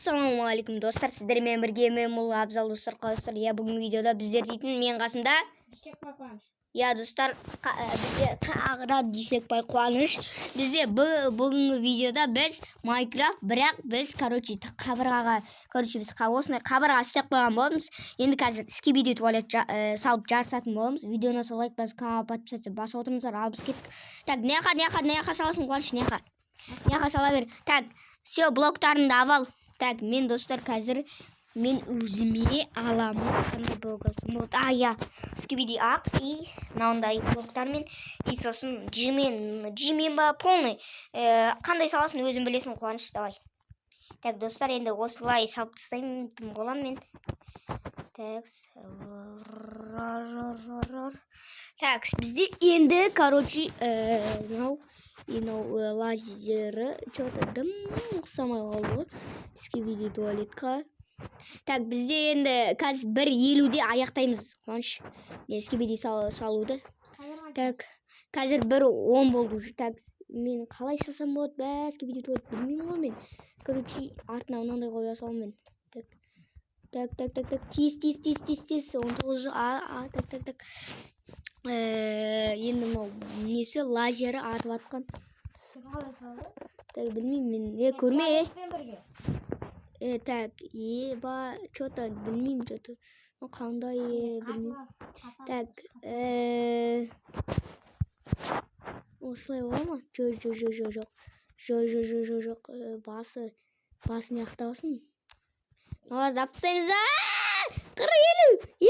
Ассалаумағалейкум, достар! Сіздермен бірге мен, Мұл Абзал. Достар, қалайсыздар? Иә, бүгінгі видеода біздер дейтін мен қасымда Дүйсекбай Қуаныш. Иә, достар, бізде тағы да Дүйсекбай Қуаныш. Бізде бүгінгі видеода біз Майнкрафт, бірақ біз, короче, қабырғаға, короче, біз осындай қабырға істеп қойған боламыз. Енді қазір скибиди туалет салып жарысатын боламыз. Видеоны лайк басып, каналға подписаться басып отырыңыздар. Ал біз кеттік. Так, мына жаққа, мына жаққа, мына жаққа саласың, Қуаныш, мына жаққа, мына жаққа сала бер. Так, все, блоктарыңды алып ал. Так, мен, достар, қазір мен өзіме аламын. Қандай блок алсам болады? А, иә, скибиди ақ и мынандай блоктармен, и сосын джимен, джимен ба, полный. Қандай саласың, өзің білесің, Қуаныш, давай. Так, достар, енді осылай салып тастаймын, тым боламын мен. Так, так, бізде енді, короче, мынау мынау лазері че то дым ұқсамай қалды ғой скибиди туалетқа. Так, бізде енді қазір 1:50-де аяқтаймыз, Қуаныш, не, скибиди салуды. Так, қазір 1:10 болды уже. Так, мен қалай салсам болады бә скибиди туалет, білмеймін ғой мен. Короче, артына мынандай қоя саламын мен. Так, так, так, так, так, тез, тез, тез, тез, тез, 19, а, а, так, так, так. Енді мынау несі, лазері атып жатқан. Қалай салды? Так, білмеймін мен, е, көрме, е. Туалетпен бірге. Так, еба, че то білмеймін, че то қандай, білмеймін. Так, осылай бола ма? Жоқ, жоқ, жоқ, жоқ, жоқ, жоқ, жоқ, жоқ, жоқ, жоқ, басы мына жақта болсын. Мыналарды алып тастаймыз да. 40, 50, 50,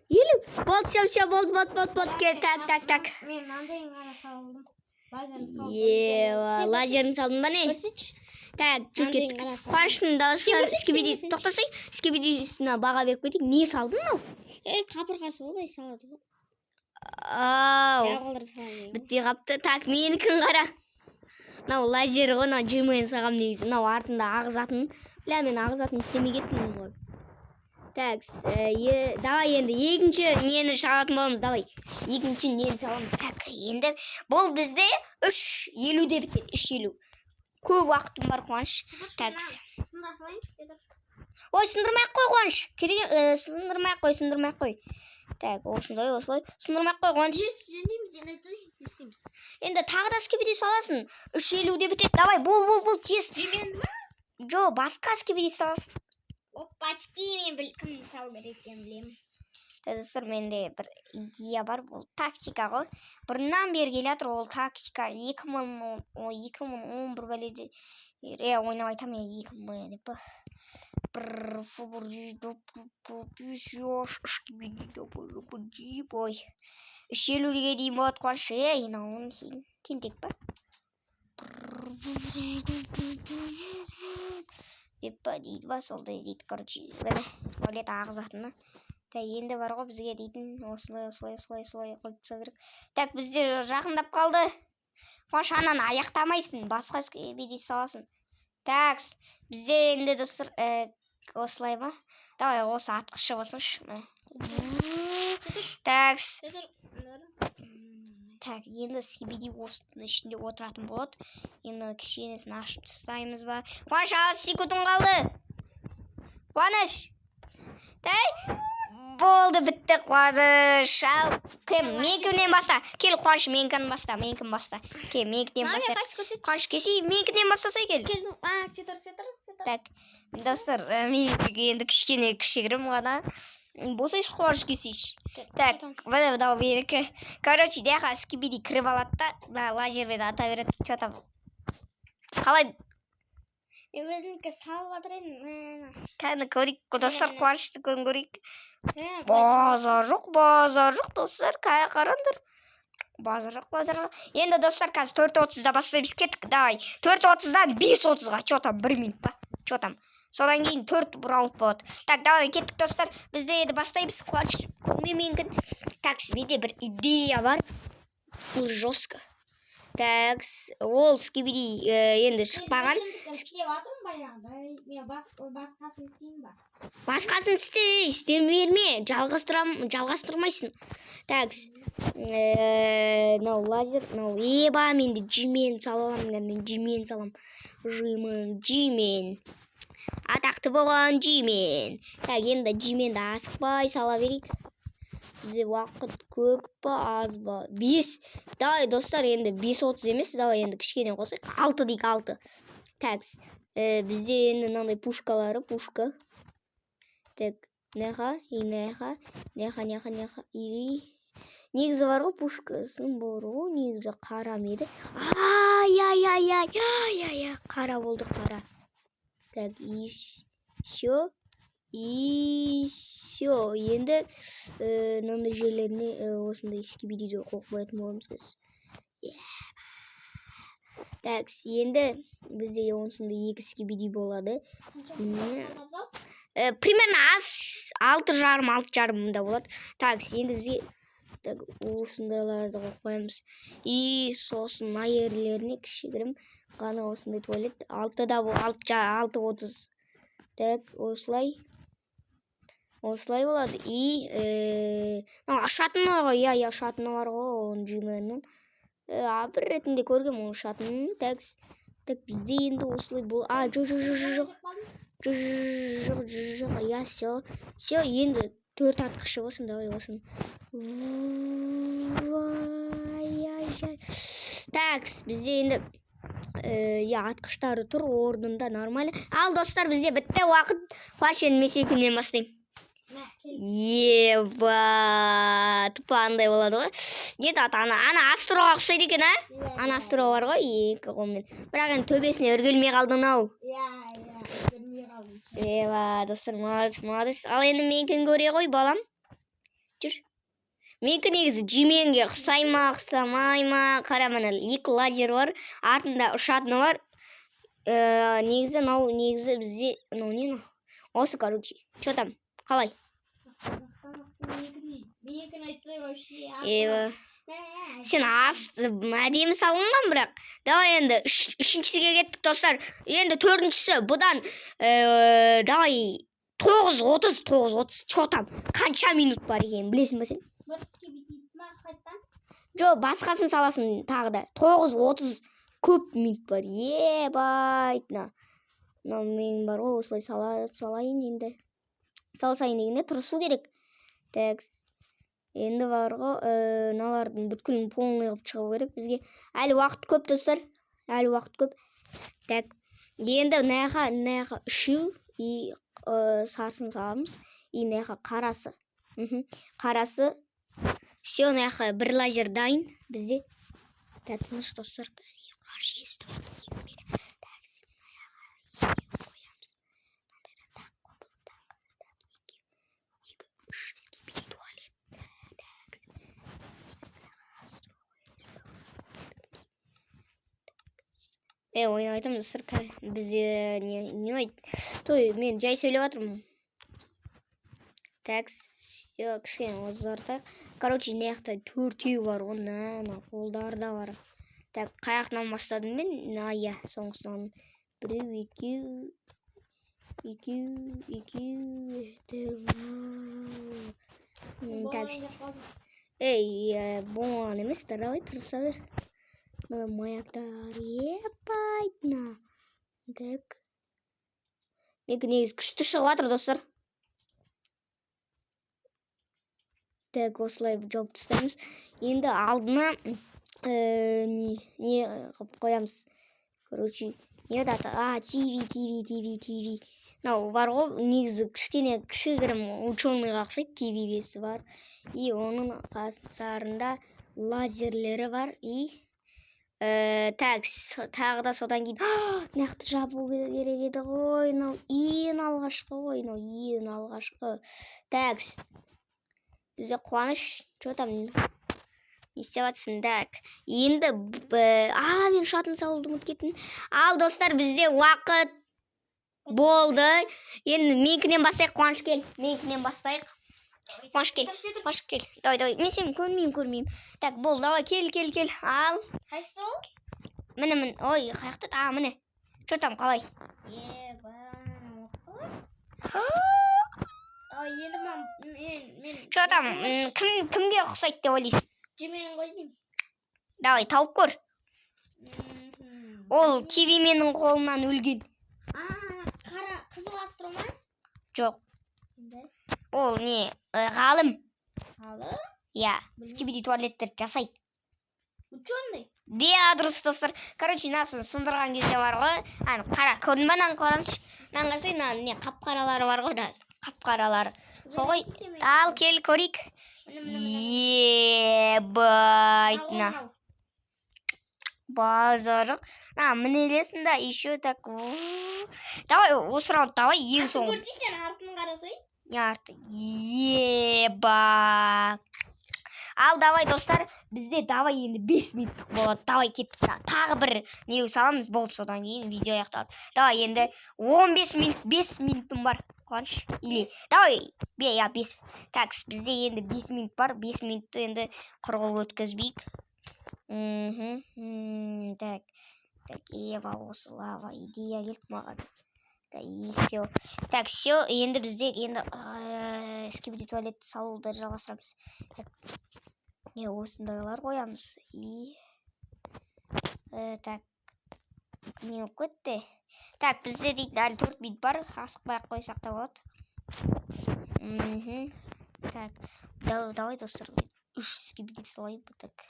50 болды. Все, все, болды, болды, болды, болды. Кел, так, так, так. Мен мынандайын ғана салдым. Лазерін салдым. Ева, лазерін салдың ба, не? Көрсетші. Так, жүр, Мынандайын кеттік. ғана салдым. Қуаныштың дауысы. Скибиди, Көрсетші. тоқтасай, скибидисіне баға беріп кетейік. Не салдың мынау? Ей, қабырғасы ғой, былай салады ғой. Ау. Қалдырып саламын. Бітпей қалыпты. Так, менікін қара. Мынау лазер ғой, мынау джимен салғам негізі. Мынау артында ағызатын. Бля, мен ағызатын істемей кеттім ғой. Так, давай, енді екінші нені салатын боламыз, давай. Екінші нені саламыз. Так, енді бұл бізде 3:50-де бітеді, 3:50. Көп уақытым бар, Қуаныш. Так. Сындыра салайыншы, Петр. Ой, сындырмай ақ қой, Қуаныш. Керек, сындырмай ақ қой, сындырмай ақ қой. Так, осындай, осылай. Сындырмай ақ қой, Қуаныш. Жөндейміз енді, не істейміз? Енді тағы да скибиди саласың. 3:50-де бітеді. Давай, бол, бол, бол, тез. Жемен ба? Жо, басқа скибиди саласың. Опачки, мен біл кім салу керек екенін білемін. Достар, менде бір идея бар, бұл тактика ғой. Бұрыннан бері келе жатыр ол тактика. 2011 бәледе ойнап айтамын, иә, 2000 деп па. Бір ой, 3:50-ге дейін болады, Қуаныш. Ей, мынауың сен тентек па деп па дейді ба, солдай дейді. Короче, міне, туалет ағызатыны. Так, енді бар ғой, бізге дейтін осылай, осылай, осылай, осылай қойып тастау керек. Так, бізде жақындап қалды. Қуаныш, ананы аяқтамайсың, басқа скибиди саласың. Так, бізде енді, достар, осылай ма? Давай, осы атқышы болсыншы, міне. Так. Петр. Так, енді скибиди осының ішінде отыратын болады. Енді кішкенесін ашып тастаймыз ба? Қуаныш, аз секундың қалды, Қуаныш. Так, болды, бітті, Қуаныш. Ал кім, менікінен баста. Кел, Қуаныш, менікін баста, менікін баста. Кел, менікінен Мына баста. қайсы, көрсетші. Қуаныш, келсей, менікінен бастасай, кел. Келдім. А, тұр, тұр, тұр. Так, достар, менікі енді кішкене, кішігірім ғана болсайшы, Қуаныш, келсейші. Так, міне, мынау менікі. Короче, мына скибиди кіріп алады да, мына лазермен ата береді. Че там, қалай? Мен өзімдікі салып жатыр едім. Міне. Кәні, көрейік, достар. Міне. Қуаныштікін көрейік. Міне, былай салып. Базар жоқ, базар жоқ, достар, қараңдар, базар жоқ, базар жоқ. Енді, достар, қазір 4:30-да бастаймыз. Кеттік, давай, 4:30-дан 5:30-ға, че там, бір минут па, че там, содан кейін төрт раунд болады. Так, давай, кеттік, достар, бізде енді бастаймыз. Қуаныш, көрме менікін. Так, менде бір идея бар, бұл жестко. Так, ол скибиди енді шықпаған. Мен өзімдікін істеп жатырмын баяғыда. Мен басқасын істеймін ба? Басқасын істе, істей берме, жалғастырам, жалғастырмайсың. Так, мынау лазер, мынау, еба, менде джимен сала аламын да, мен джимен саламын, джимен, джимен. Атақты болған Джимен. Так, енді Джименді асықпай сала берейік. Бізде уақыт көп па, аз ба? 5. Давай, достар, енді 5:30 емес, давай енді кішкене қосайық. 6 дейік, 6. Так, бізде енді мынандай пушкалары, пушка. Так, неха, и неха, неха, неха, неха, и негізі бар ғой, пушкасының бар ғой, негізі қара ма еді? Ай, ай, ай, ай, ай, ай, ай, қара болды, қара. Так, и все, и все. Енді мынандай жерлеріне осындай скибидиді қойып қоятын боламыз қазір. Так, енді бізде осындай екі скибиди болады. Міне. Абзал. Примерно аз 6:30, 6:30-да болады. Так, енді бізге так осындайларды қойып қоямыз. И сосын мына жерлеріне кішігірім ғана осындай туалет. 6-да, алты, 6:30. Так, осылай. Осылай болады. И мынау ұшатыны бар ғой, иә, иә, ұшатыны бар ғой оның, Джименнің. Бір ретінде көргенмін оның ұшатынын. Так, так, бізде енді осылай бол. А, жоқ, жоқ, жоқ, жоқ, жоқ. Жоқ, жоқ, жоқ, жоқ, иә, все. Все, енді төрт атқышы болсын, давай осыны. Ай, ай, ай. Так, бізде енді иә, атқыштары тұр орнында, нормально. Ал, достар, бізде бітті уақыт. Қуаныш, енді мен сенікінен бастаймын. Мә, кел. Еба, тупо андай болады ғой. Не аты, ана астроға ұқсайды екен, а? Иә. Ана астро бар ғой, екі қолмен. Бірақ енді төбесіне үргелмей қалдың ау. Иә, көрмей қалдым. Еба, достар, молодец, молодец. Ал енді менікін көре ғой, балам. Жүр. Менікі негізі Джименге ұқсай ма, ұқсамай ма? Қара, міне, екі лазер бар, артында ұшатыны бар. Негізі мынау, негізі бізде мынау не мынау? Осы, короче. Че там? Қалай? Мықты, мықты, менікін, менікін айтсай вообще. Еба. Мә. Сен ас әдемі салынған бірақ. Давай енді үшіншісіге кеттік, достар. Енді төртіншісі бұдан давай 9:30, 9:30. Че там? Қанша минут бар екенін білесің ба сен? Бір скибиди ма қайтадан? Жоқ, басқасын саласың тағы да. 9:30, көп минут бар. Ебать, мына. Мынау менің бар ғой, осылай сала салайын енді. Салсайын дегенде тырысу керек. Так. Енді бар ғой, мыналардың бүткілін полный қылып шығу керек бізге. Әлі уақыт көп, достар. Әлі уақыт көп. Так. Енді мына жаққа үшеу и сарысын саламыз. И мына жаққа қарасы. Қарасы. Все, мына жаққа бір лазер дайын бізде. Так, тыныш, достар. Қуаныш естіп жатыр негізі мені. Так, мына жаққа екеуін қоямыз. Мынандайда так қой, бұл так. Так, екі, екі, үш скибиди туалет. Так. Астро қоямыз. Е, ойнап айтамын, достар, бізде не айт. Той, мен жай сөйлеп жатырмын. Так, все, кішкене ұзартайық. Короче, мына жақта төртеу бар ғой, мына қолдары да бар. Так, қай жақтан бастадым мен? А, иә, соңғысынан. Біреу, екеу, екеу, екеу, так, так. Ей, болмаған емес, давай тырыса бер. Мына маяктар, ебать, на. Так. Менікі негізі күшті шығып жатыр, достар. Так, осылай жауып тастаймыз. Енді алдына не қылып қоямыз. Короче, не еді аты? А, ТВ, ТВ, ТВ, ТВ. Мынау бар ғой, негізі кішкене кішігірім ученыйға ұқсайды, ТВ бесі бар. И оның қасарында лазерлері бар. И так, тағы да содан кейін мына жақты жабу керек еді ғой, мынау ең алғашқы ғой, мынау ең алғашқы. Так, бізде Қуаныш, че там, не істеп жатсың? Так, енді а, мен ұшатын салуды ұмытып кеттім. Ал, достар, бізде уақыт болды. Енді менікінен бастайық. Қуаныш, кел, менікінен бастайық. Қуаныш, кел, Қуаныш, кел, давай, давай. Мен сені көрмеймін, көрмеймін. Так, болды, давай, кел, кел, кел. Ал. Қайсысы ол? Міне, міне. Ой, қай жақта? А, міне. Че там, қалай? Еба, мықты ғой. Ой, енді мен Че там, кім кімге ұқсайды деп ойлайсың? Джимен ғой деймін. Давай, тауып көр. Ол ТВ менің қолымнан өлген. А, қара, қызыл. Қызыл астро ма? Жоқ. Енді? Ол не, ғалым. Ғалым? Иә. Білмеймін. Скибиди туалеттерді жасайды. Ученый. Де, дұрыс, достар. Короче, мынасын сындырған кезде бар ғой, ана қара, көрдің ба мынаны, Қуаныш? Мынаны қарасай, мына не, қап қаралары бар ғой да, қап қаралары сол ғой. Ал кел, көрейік. Міне, міне, міне. Ебать, Мынау, мына мынау. Базар жоқ, а міне ілесің да еще. Так, давай осы раунд, давай ең Артын соңғы. көрсей сен, артын қарасай. Не арты? Еба, ал давай, достар, бізде давай енді 5 минуттық болады. Давай, кеттік. Тағы бір не саламыз, болды, содан кейін видео аяқталады. Давай енді 15 минут, 5 минутым бар, Қуаныш, или давай иә, 5. Так, бізде енді 5 минут бар, 5 минутты енді құр қол өткізбейік. Так, так, ева, осы лава идея келді маған да. И все, так, все, енді бізде енді скибиди туалет салуды жалғастырамыз. Так, не, осындайлар қоямыз. И так, не болып кетті? Так, бізде дейтін әлі 4 минут бар, асықпай ақ қойсақ та болады. Так, давай, достар, үш скибиди салайын. Так.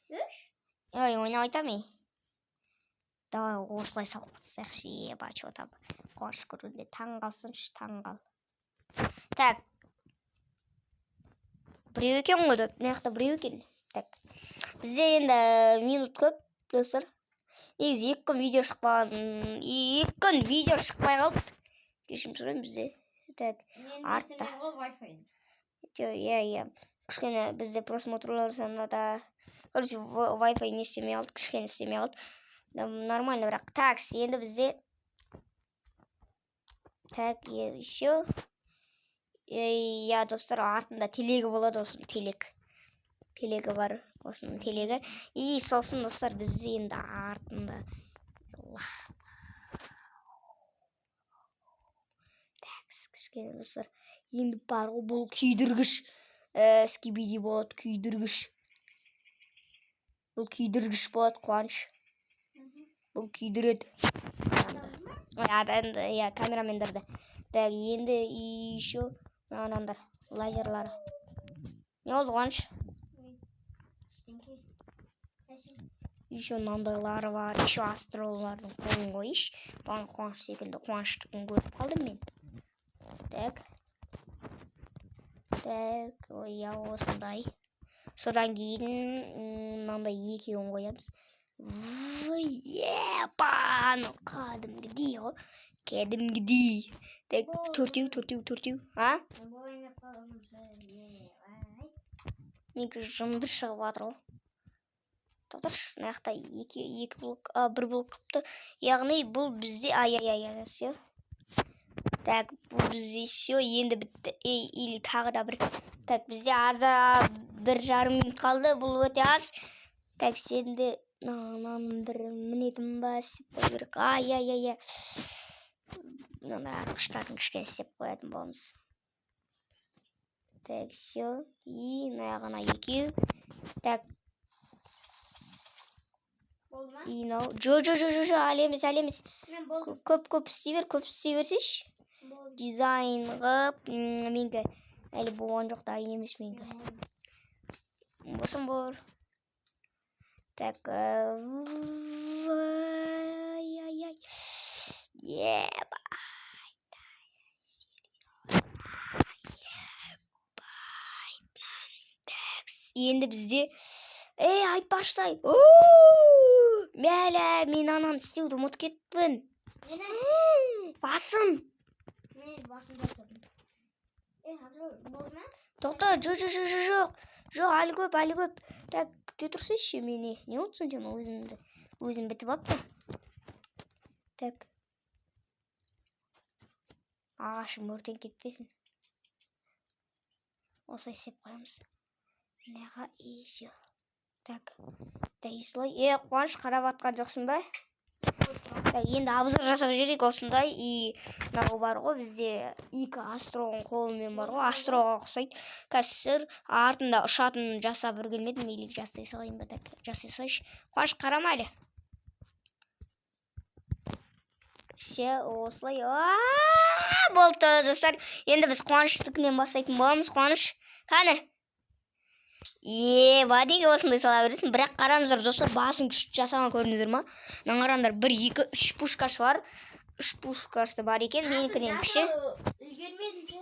Үш? Ой, ойнап айтамын. Давай осылай салып тастайықшы. Еба, че там, Қуаныш көруде таң қалсыншы, таң қал. Так, біреу екен ғой, так, мына жақта біреу екен. Так, бізде енді минут көп, достар. Негізі 2 күн видео шықпаған, 2 күн видео шықпай қалыпты, кешірім сұраймын. Бізде так Мен артта. ғой Wi-Fi. Жоқ, иә, кішкене бізде просмотрлар саны да, короче, Wi-Fi не істемей қалды, кішкене істемей қалды. Да, нормально бірақ. Так, енді бізде, так, еще, иә, достар, артында телегі болады осының, телегі бар осының, телегі. И сосын, достар, бізде енді артында. Так, кішкене, достар, енді бар ғой, бұл күйдіргіш скибиди болады, күйдіргіш, бұл күйдіргіш болады, Қуаныш, бұл күйдіреді адамды. Адамды, иә, камерамендерді. Так, енді еще мынандар лазерлары. Не болды, Қуаныш? Ештеңке. Әшейін. Еще мынандайлары бар, еще астролардың қолын қойшы бұған. Қуаныш секілді, Қуаныштікін көріп қалдым мен. Так, так, ой, иә, осындай. Содан кейін мынандай екеуін қоямыз. Еба, анау кәдімгідей ғой, кәдімгідей. Так, төртеу, төртеу, төртеу, а? Бұл ойнап қалғанымыз. Ай. Менікі жынды шығып жатыр ғой. Тоқташы, мына жақта екі блок, а, бір блок қыпты. Яғни бұл бізде, ай, ай, ай, ай, все. Так, бұл бізде все, енді бітті. Ей, или тағы да бір. Так, бізде аза 1,5 минут қалды, бұл өте аз. Так, енді мынаның бір мінетін ба, істеп қою керек. Ай, ай, ай, ай. Мына атқыштарын кішкене істеп қоятын боламыз. Так, все. И мына жағына екеу. Так. Болды ма? И мынау. Жо, жо, жо, жо, жо, әлі емес, әлі емес. Мен болды. Көп, көп істей бер, көп істей берсейші. Болды. Дизайн қылып, менікі әлі болған жоқ, дайын емес менікі. Болсын, бол. Так, ай, ай, ай. Ебать. Ебать. Так, енді бізде, ей, айтпақшы, мәлі, мен ананы істеуді ұмытып кетіппін. Мені? Басын. Мен басын жасадым. Е, Абзал, болды ма? Тоқта, жоқ, жоқ, жоқ, жоқ, жоқ, әлі көп, әлі көп. Так, күте тұрсайшы, мені. Не болды соншама, өзімді өзім бітіп алыпты. Так, ағашым өртеніп кетпесін. Осылай істеп қоямыз мынаға. И все. Так, да, и солай. Е, Қуаныш, қарап жатқан жоқсың ба? Так, енді обзор жасап жіберейік осындай. И мынау бар ғой, бізде екі астроның қолымен бар ғой, астроға ұқсайды. Қазір артында ұшатын жасап үлгермедім, или жасай салайын ба? Так, жасай салайыншы. Қуаныш, қарама әлі. Все, осылай. Аа, болды, достар. Енді біз Қуаныштікінен бастайтын боламыз. Қуаныш, кәне. Е, неге осындай сала бересің? Бірақ қараңыздар, достар, басын күшті жасаған, көрдіңіздер ма? Мына қараңдар, бір, екі, үш пушкасы бар. Үш пушкасы бар екен, менікінен кіші. Үлгермедім ше.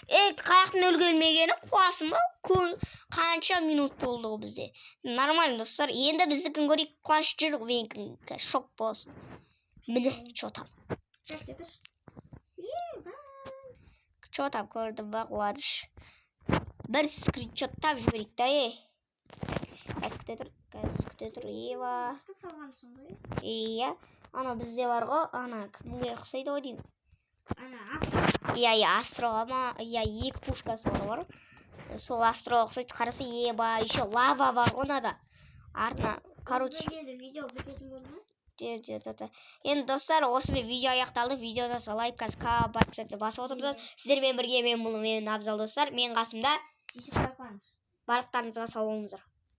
Ей, қаяқтан үлгермегені, қуасың ба? Қанша минут болды ғой бізде. Нормально, достар. Енді біздікін көрейік. Қуаныш, жүр, менікін шок болсын. Міне, че там? Е. Че там, көрдің ба, Қуаныш? Бір скриншоттап жіберейік та, ей. Қазір күте тұр, қазір күте тұр, ева. Салғансың ғой. Иә, ана бізде бар ғой, ана кімге ұқсайды ғой деймін. Ана астра. Иә, астроға ма? Иә, екі пушкасы бар. Сол астроға ұқсайды. Қараса, еба, еще лава бар ғой мынада. Артына, короче. Енді видео бітетін болды ма? Же, же, же, же. Енді, достар, осымен видео аяқталды. Видеода лайк, қазір подписаться басып отырыңыздар. Сіздермен бірге мен, бұл мен, Абзал, достар. Мен қасымда Дүйсекбай Қуаныш. Барлықтарыңызға сау болыңыздар.